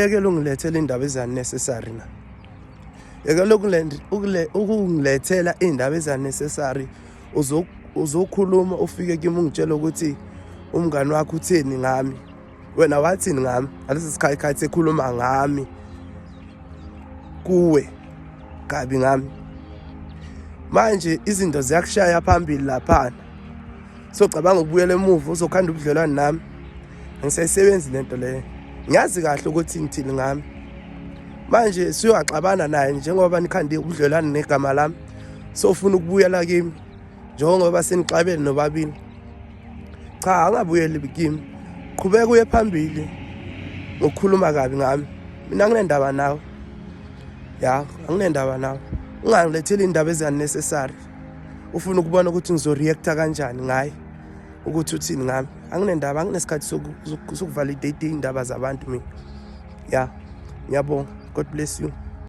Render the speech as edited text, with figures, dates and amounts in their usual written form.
Uyekele ungilethela indaba ezi-unnecessary na. Yekela ukungilethela iy'ndaba ezi-unnecessary. Uzokhuluma ufike kimi ungitshela ukuthi umngani wakho utheni ngami. Wena wathini ngami ngalesi sikhathi khathi ekhuluma ngami kuwe kabi ngami. Manje izinto ziyakushaya phambili laphana. So cabanga ukubuyela emuva uzokhanda ubudlelwane nami. Angisayisebenzi lento leyo. Ngiyazi kahle ukuthi ngithini ngami. Manje siyoxabana naye njengoba nikhande ubudlelwane negama lami. So ufuna ukubuyela kimi njengoba senixabene nobabili. Cha, angabuyeli kimi. Qhubeka uye phambili ngokukhuluma kabi ngami. Mina anginendaba nawe. Ya, anginendaba nawe. Ungangiletheli indaba ezi-unnecessary. Ufuna ukubona ukuthi ngizoreacta kanjani ngaye, ukuthi uthini ngami. Anginendaba, anginesikhathi sokuvalidate iy'ndaba zabantu mina. Ya, ngiyabonga. God bless you.